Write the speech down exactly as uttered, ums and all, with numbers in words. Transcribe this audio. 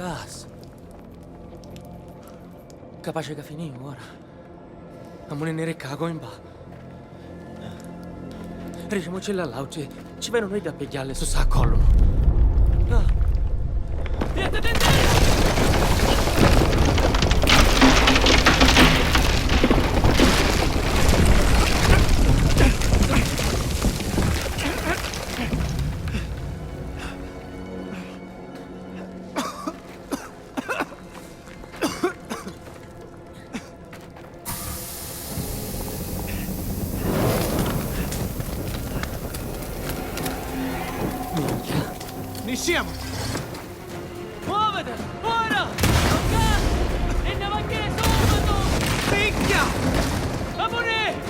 Gas. Capace ca finiu ora. Amunìnniri ccà, coimbà. Ricimucilli a l'àutri, ci venunu iddi a pigghialli, su s'accollunu. Ah. Iattatenti! Minchia. Nisciamo! Muoviti! Ora! Ccà! E nni va ccà subito! Minchia! Amunì!